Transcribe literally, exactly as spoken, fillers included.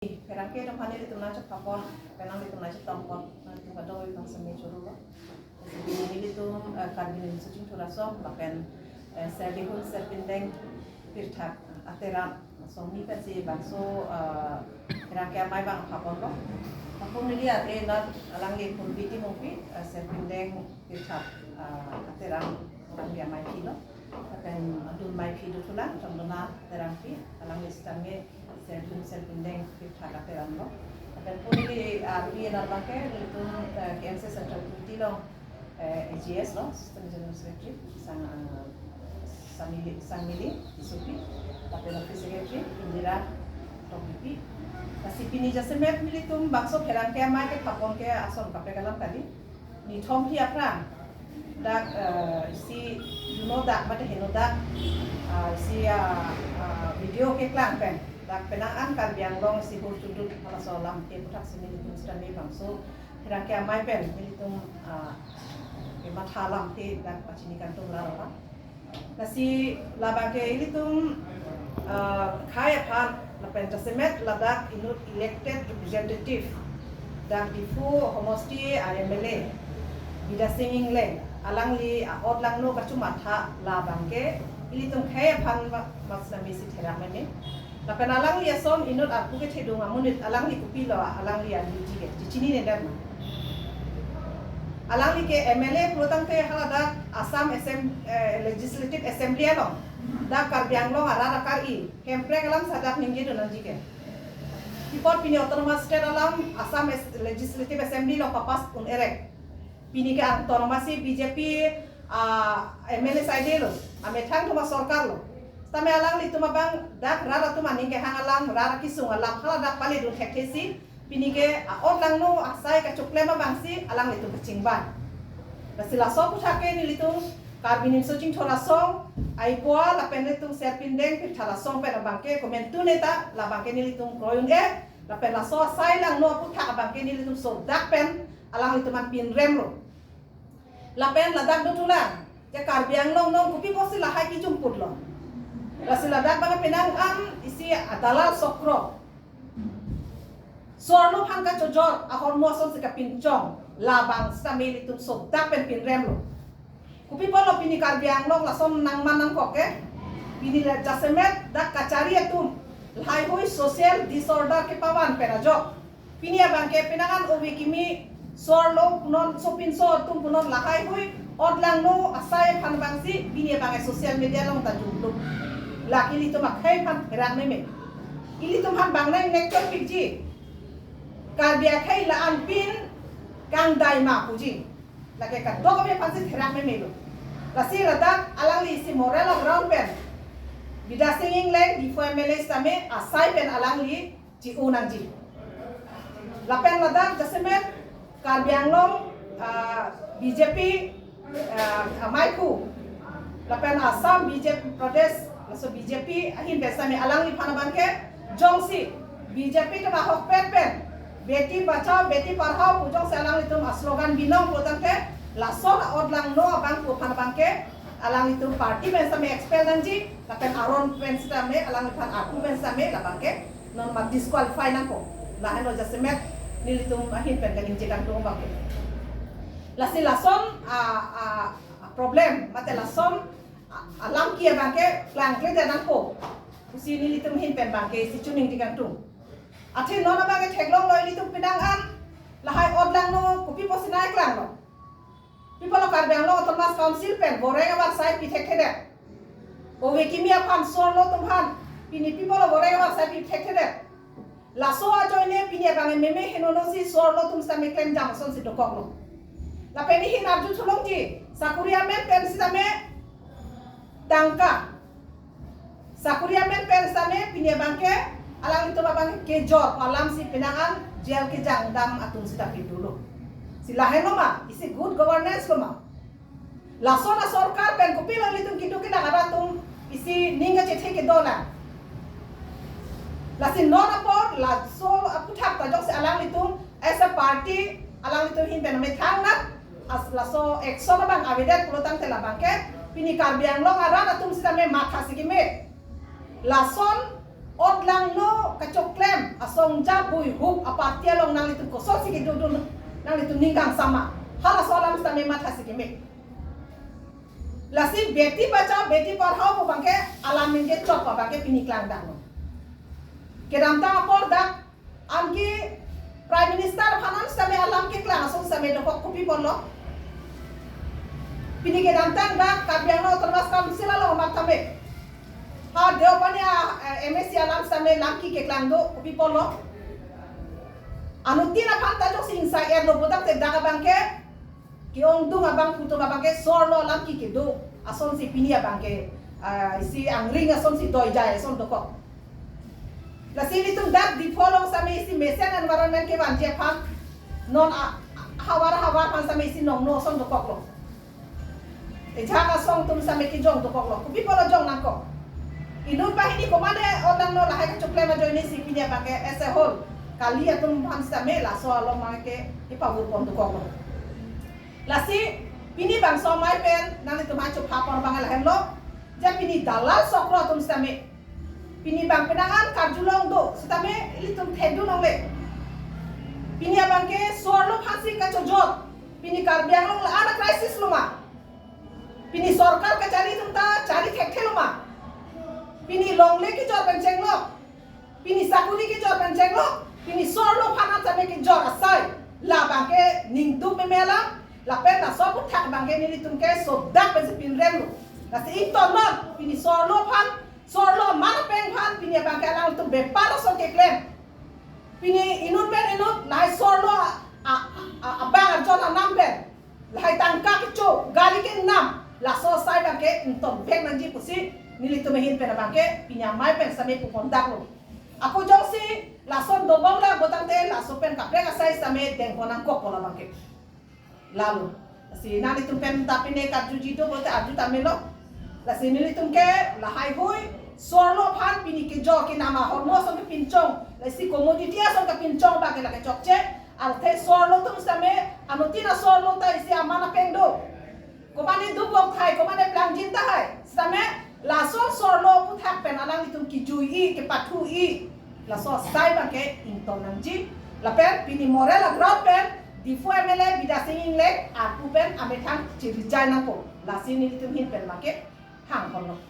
Pherangke atum aphan nelitum nangchepapon, penang nelitum nangchetongpon, nangtum kadokave bang semi choro lo. Nelitum, eh, Karbi Nimso Chingthur Asong, lapen, eh, Serdihun Serpindeng Pirthak Ateram asong ni pensi bangso, eh, pherangke amei bang papon lo. Apun neli ate na alangli Purbi Timungpi, eh, Serpindeng Pirthak, eh, Ateram alangli amei philo. Lapen adun amei phi dothulang, Chongdona Terangpi, alangli sitame Serdihun Serpindeng Pirthak Ateram lo. Lapen puni, ah, pi enar bangke, nelitum, eh, K M C Central Committee lo, eh, A G S lo, Assistant General Secretary, sang, ah, Samili, Sangmili Tissopi, lapen Office Secretary, Indira Tokbipi. Lasi pini jasemet nelitum bangso pherangke amei kepapon ke ason kaprek alam kali. Nithom hi aphrang dak, eh, isi juno dak mate heno dak, ah, isi, ah, ah, video keklang pen dak penang an Karbi Anglong isi hur chudut halaso alam ke aputhak si nelitum sitame bangso pherangke amei pen nelitum, ah, kematha alam ke dak pachini kangtung la roha. Lasi labangke ilitum, ah, khei aphan lapen jasemet ladak inut elected representative dak Diphu homosti a M L A Bidya Sing Engleng alangli a-ot langno kachomatha labangke ilitum khei aphan ma-, mas nami si therak meme. Lapen alangli ason inut arpu kethedung amonit alangli kopilo, alangli a-duty ke chechinine det ma. Alangli ke M L A pulotangte haladak Assam Assem-, eh, Legislative Assembly along dak Karbi Anglong arat akar-i Hemprek alam si dak ningjedun nangji ke. Pi apot pini Autonomous State alam Assam As-, Legislative Assembly along papass un-e rek. Pini ke Autonomous si B J P, ah, M L A saide lo, amethang atum asorkar lo. Sitame alanglitum abang dak rat atum aning kehang alam, rat akesung alam, haladak paledun thekthe si, pini ke a-ot langno asai kachoklem abang si alanglitum kachingvai. Lasi laso aputhak ke nelitum Karbi Nimso Chingthur Asong aipua lapen nelitum Serpindeng Pirthak Asong pen abangke komantu neta labangke nelitum kroi un-e, lapen laso asai langno aputhak abangke nelitum sodak pen alanglitum aphan pinrem lo. Lapen ladak dothulang, je Karbi Anglong along kopi apotsi lahai kijum putlo. Lasi ladak abang penang an isi adalal sokro. Sorlo aphan kachojor ahormu asonsi kapinchong labang sitame ilitum sodak pen pinrem lo. Kopi apotlo pini Karbi Anglong lason nangman nangkok ke. Pini la jasemet dak kachari atum lahaihui social disorder kepavan pen ajok pini abangke penang an ove kimi sorlo punon sopinso atum punon lahaihui ot langno asai aphan abang si pini abangke social media along ta jumlo. Lake ilitum akhei aphan therak meme. Ilitum aphan bang nang nek tol pikji. Karbi akhei la-an pin kangdai ma puji. Lake kadokave aphan si therak meme lo. Lasi ladak alangli isi moral ground pen Bidya Sing Engleng, Diphu M L A sitame asai pen alangli chi-u nangji. Lapen ladak jasemet Karbi Anglong, ah, B J P, ah, amaiphu, lapen Assam B J P Pradesh, laso B J P ahin pen sitame alangliphan abangke jongsi B J P atum ahokpet pen Beti Bachao, Beti Padhao pu jongsi alanglitum aslogan binong pulotangte lason a-ot langno abang pu aphan abangke alanglitum party pen sitame expel nangji, lapen aron pen sitame alangliphan arpu pen sitame labangke non ma disqualify nangpo. Lahenlo jasemet nelitum ahin pen kaningje kangtung abangke. Lasi lason a, a, a problem mate lason a, alam ki abangke klangkledet nangpo pusi nelitum ahin pen abangke isi choningje kangtung. Athe non abangke theklonglo ilitum penang an lahai ot langno kopi apotsi nangklanglo. Pi apotlo Karbi Anglong Autonomous Council pen voreng avarsai pi thekthedet. Ove kimi aphan sorlo atum aphan pini pi apotlo voreng avarsai pi thekthedet. Laso ajoine pini abang meme henono si sorlo atum sitame klemjam asonsi dokoklo. Lapen ihin arju thulongji, sakori amen pen sitame tangka. Sakori amen pen sitame pini abangke alanglitum abang kejor pu alam si penang an jail kejang dam atum sita pidunlo. Si lahenlo ma, isi good governance lo ma. Lason asorkar pen kopilo ilitum keduk kedak arat atum isi ning kachethe kedo lang. Lasi non apor laso aputhak ta jongsi alanglitum as a party alanglitum ahin pen methang nat as laso action abang avedet pulotangte labangke pini Karbi Anglong arat atum sitame matha si keme. Lason Otlangno kachoklem asong ja bui hup a-party along nanglitum kosonsi kedodun, nanglitum ning kangsam ma? Halaso alam sitame mathasi keme. Lasi beti bachao beti padhao pu abangke alam ningje chot abangke pini klangdaklo. Kedamtang apor dak anke Prime Minister aphan an sitame alam keklang ason sitame dokok, kopi apotlo? Pini kedamtang dak Karbi Anglong Autonomous Council along mat tame ha Deopani a, eh, M A C alam sitame lamki keklang do, kopi apotlo? Anuttin aphan ta jongsi ingsai erlo bodak te dak abangke ke-ongdung abang putum abangke so-arlo lamki kedo asonsi pini abangke, ah, isi angring asonsi doijai ason dokok. Lasi ilitum dak Diphu along sitame isi mesen environment kevanji aphan non a, a, havar havar aphan sitame isi nongno ason dokoklo. Ejak asong atum sitame kejong dokoklo. Kopi apotlo jong nangkok? Inut banghini komatne otlangno lahai kachoklem ajoine si pini abangke as a whole kali atum aphan sitame laso along abangke ipavur pon dokoklo. Lasi pini bangso amei pen nanglitum aphan chopha pon abang lahenlo. Ja pini dalal sokro atum sitame pini abang penang an karjulong do sitame ilitum thedun longle. Pini abangke so-arlo aphansi kachojor. Pini Karbi Anglong la-an a-crisis lo ma? Pini sorkar kachari atum ta chari thekthelo ma? Pini longle kejor pen chenglok, pini sakuri kejor pen chenglok, pini so-arlo aphan an sitame kejor asai. La abangke ningduk meme alam, lapen laso aphuthak abangke nelitum ke sodak pensi pinremlo. Lasi ingtonnon, pini so-arlo aphan, so-arlo aman apeng aphan pini abangke alangtum bepar ason keklem. Pini inut pen inut lahai so-arlo a, a, a, abang arjon anam pen lahai tangka kecho, gari kenam, laso asai abangke ingtonpek nangji pusi nelitum ahin pen abangke pini amei pen sitame pupon daklo. Ako jongsi lason dobom la botangte laso pen kaprek asai sitame dengpon nangkokpo la abangke. Lalo. Lasi nanglitum pen ta pine karjuji do pulote arju tamelo. Lasi nelitum ke lahaihui so-arlo aphan pini kejor kenam ahormu ason kepinchong, lasi commodity ason kepinchong abangke lake chokche. Arthe so-arlo atum sitame anuttin a-so-arlo ta isi aman apeng do. Komatne dukvok tahai, komatne plangjin tahai sitame laso so-arlo aphuthak pen alanglitum kejui, kepathu-i, laso asai abangke ington nangji. Lapen pini moral a-ground pen Diphu M L A Bidya Sing Engleng arpu pen amethang chirijai nangpo. Lasi nelitum ahin pen abangke hang ponlo.